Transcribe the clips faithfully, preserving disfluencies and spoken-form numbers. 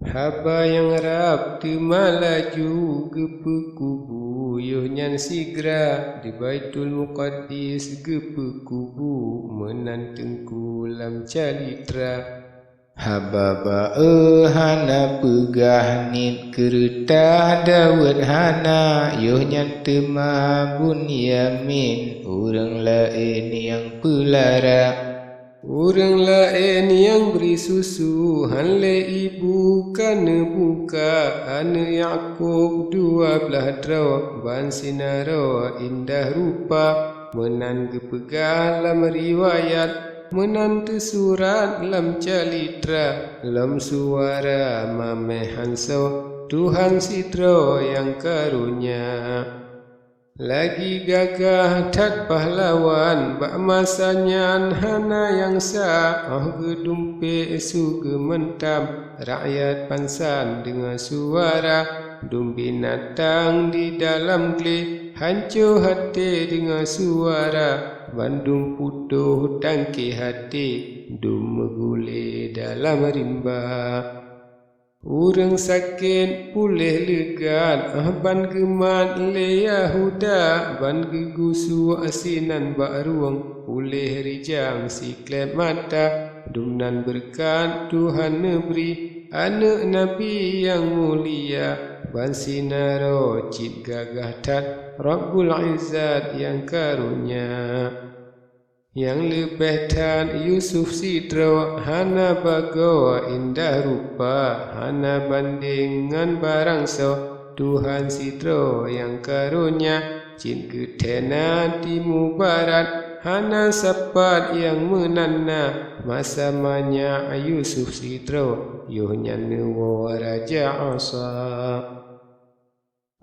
Haba nyang rab teuma laju geupeukubu, yoh nyan sigra di Baitul Muqaddis geupeukubu meunan teungku lam calitra. Haba ba-e hana peugah niet, keureutah daweuet hana, yoh nyan teuma Bunyamin ureuëng laén nyang peulara. Ureuëng laén nyang bri susu, han lé ibu ka neubuka, aneuëk Yakub dua blaih droe, ban sinaroe indah rupa. Meunan geupeugah lam riwayat, meunan teusurat lam calitra, lom suara mamèh hansoe, Tuhan sidroe nyang karonya. Lagi gagah that pahlawan, bak masa nyan hana nyang sa, óh geudumpék su geumeutam, rakyat pansan deungoe suara, dum binatang di dalam glé, hanco até deungoe suara, bandum putôh tangké até, dum meugulé dalam rimba. Ureuëng sakét puléh leugat, ban geumat lé Yahuda, ban geugusue sinan bak ruweueng, puléh rijang sikleb mata, dumnan beureukat Tuhan neubri, aneuëk Nabi nyang mulia, ban sinaroe cit gagah that, Rabbul Izzat nyang karonya. Nyang leubeh that Yusuf sidroe, hana bagoe indah rupa, hana bandéng ngon barangsoe, Tuhan sidroe nyang karonya, cit geuthena timu barat, hana sapat nyang meunan na, masa manyak Yusuf sidroe, yoh nyan neuwoe Raja Asa.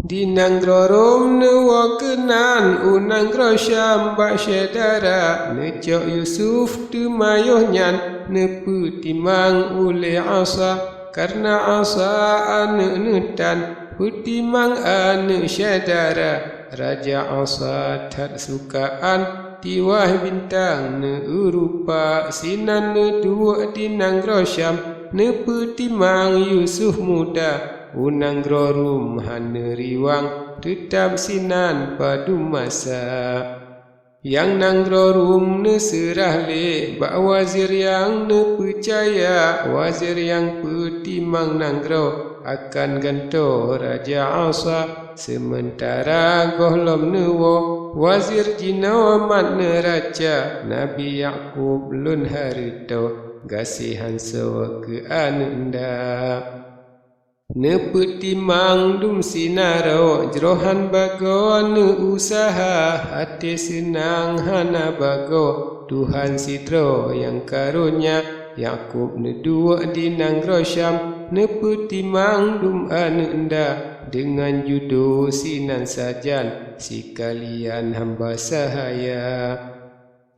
Di nanggroe Rom neuwoe keunan u nanggroe Syam bak syedara, neucok Yusuf teuma yoh nyan neupeutimang ulée Asa, kareuna Asa aneuëk neutan, peutimang aneuëk syedara. Raja Asa that sukaan, tiwah bintang neurupa, sinan neuduek di nanggroe Syam, neupeutimang Yusuf muda. U nanggroe Rom hana riwang, teutab sinan padum masa. Nyang nanggroe Rom neuseurah lé bak wazir nyang neupeucaya, wazir nyang peutimang nanggroe akan gantoe Raja Asa, seumeuntara gohlom neuwoe wazir jinoe mat neuraca, Nabi Yakub lôn hareutoe, gaséh hansoe keu aneuëk nda. Neupeutimang dum sinaroe, jroh han bagoe neuuseuha, até seunang hana bagoe, Tuhan sidroe nyang karonya. Yakub neuduek di nanggroe Syam, neupeutimang dum aneuëk nda, deungon judo sinan sajan, sikalian hamba sahaya.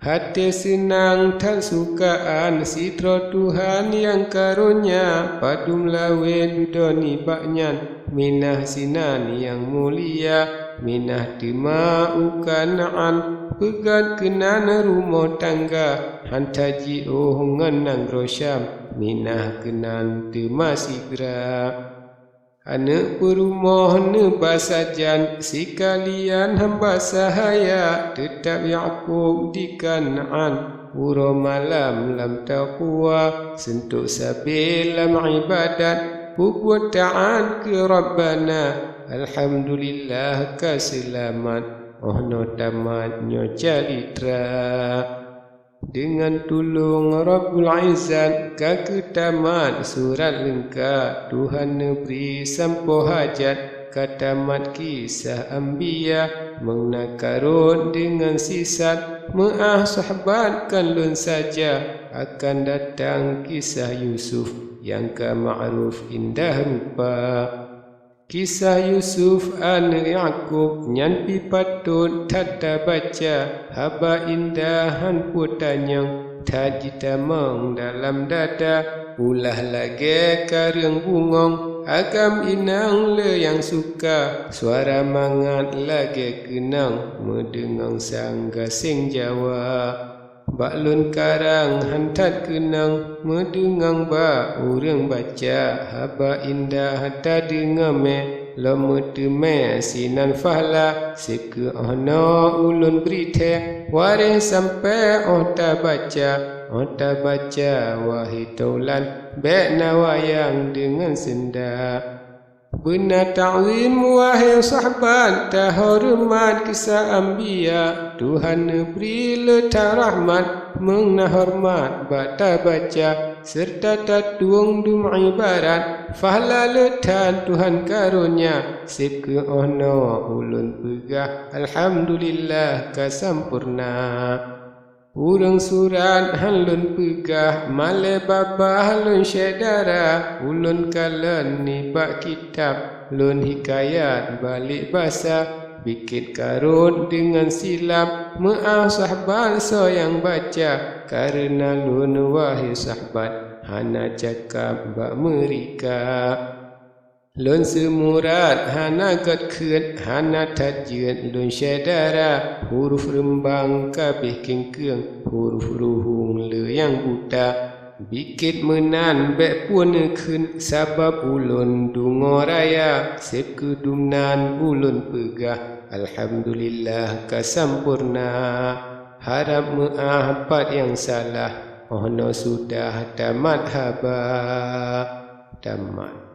Até seunang that sukaan, sidroe Tuhan nyang karonya, padum lawét dudoe nibak nyan, Minah sinan nyang mulia, Minah teuma u Kanaan, peugét keunan rumoh tangga, han that jiôh ngon nanggroe Syam, Minah keunan teuma sigra. Aneuëk peurumoh neuba sajan, sikalian hamba sahaya, teutab Yakub di Kanaan. Uroe malam lam taqwa, suntok sabe lam ibadat, peubuet taát keu Rabbana. Alhamdulillah ka seulamat, 'oh noe tamat nyoe calitra. Deungon tulông Rabbul Izzat ka geutamat surat leungka, Tuhan neubri sampoe hajat, ka tamat kisah anbiya, meunang ka rhot deungon sisat, meu'ah sahabat kon lôn saja, akan datang kisah Yusuf nyang ka ma'ruf indah rupa. Kisah Yusuf aneuëk Yakub nyan pih patot that tabaca, haba indah han peue tanyong, that jitamong dalam dada, ulah lagée kareueng bungong, agam inong le nyang suka, suara mangat lagée keunong, meudeungoe sang gaseng Jawa. Bak lôn karang han that keunong, meudeungoe bak ureuëng baca, haba indah tadeungoe mé, lom meuteumé sinan fahla, seb keu 'oh noe ulôn bri thée, waréh sampoe 'oh tabaca, 'oh tabaca wahé taulan, bék na wayang deungon seunda. Beuna takzim wahé sahbat, tahoreumat keu sa-anbiya, Tuhan neubri leutang rahmat, meunahoreumat bak tabaca, seureuta tatueng dum ibarat, fahla leutang Tuhan karonya, seb keu 'oh noe ulôn peugah, alhamdulillah ka sampoerna. Ureuëng surat han lôn peugah, malée babah lôn syedara, ulôn kalon nibak kitab, lôn hikayat balik basa, bikét karot deungon silab, meu'ah sahbat soe nyang baca, kareuna lôn wahé sahbat, hana cakap bak meurika. Lôn seumurat hana gét kheuet, hana that jeuet lôn syedara, huruf reumbang ka béh kengkeung, huruf ruhueng le nyang buta. Bikét meunan bék pue neukheun, sabab ulôn dungoe raya, seb keu dumnan ulôn peugah, alhamdulillah ka sampoerna. Harab meu'ah pat nyang salah, 'oh noe sudah tamat haba. Tamat.